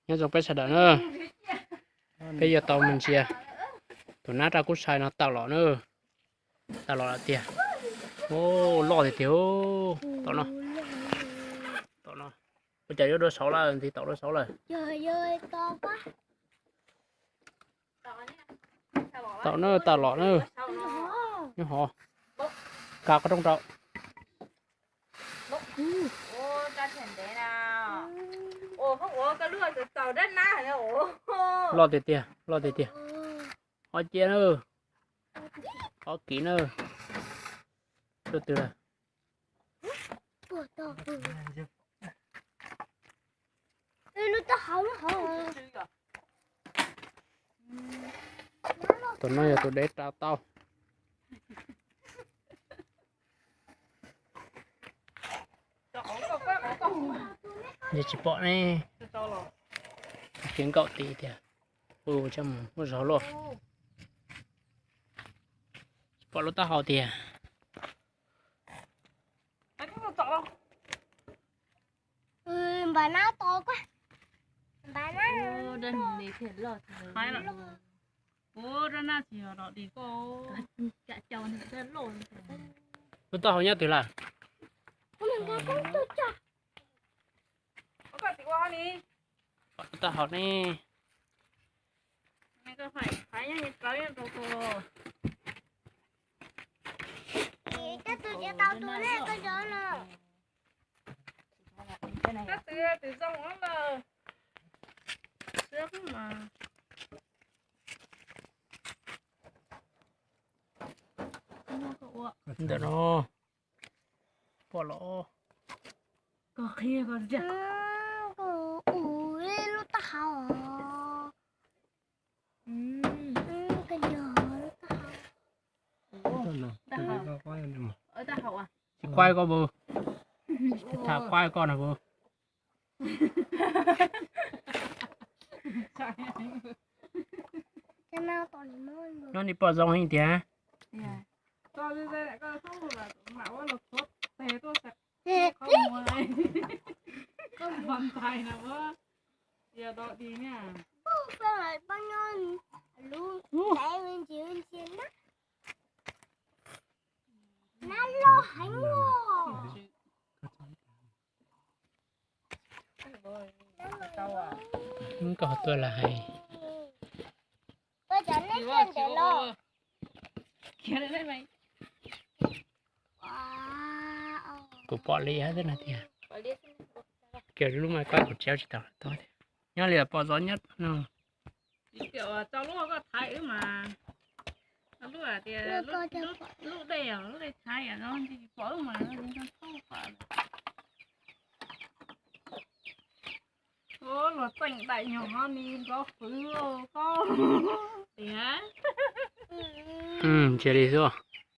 Nyob zoo peb sawv daws na, peb yuav tau mus ntsia tus nab raj kub sai no tawm los na. Tawm los lawm tiag. Loj tiag tiag. Tom no, tom no, ua cas yuav dua saud lawm, ntxiv tom dua saud lawm. Tom na, tawm los na. Nyob hov, kav qhov rooj rau. Loj tiag tiag, loj tiag tiag. Ob cia na, ob kiv na. Tus twg lawm? Tus no yog tus dev rau tau. Yog tsis pom ne, khiav nkaum tid tiag. Ua tsa mus muaj zog luaj. Tsis pom lub taub hau tiag. Npam nab to, npam nab. Ua dab nas tsis yog dog dig koj. Lub taub hau nyob twg lawm? Lub taub hau ne? Koj tus tsis tau tus ne, koj cov no. Koj tus, tus zoo lawm. Ntawm no pom los. Ua lub taub hau. Tsis quaj koj puas? Tham quaj koj no puas? Nyob ni pom zoo heev tiag. Nab loj heev os. Koj tuaj lam hais. Kuv pom li thiab no tiag. Kiag lub mas koj kuv tsev tsis tau tod tiag. Nyob li pom zov nyob no. Tau lub koj thaiv wb mas, lub tias lub dej, lub dej thaiv no tsis pom wb mas. Luag txeem daim nyuag ho ni nrov fwv koj tiag. Ntsia li xwb.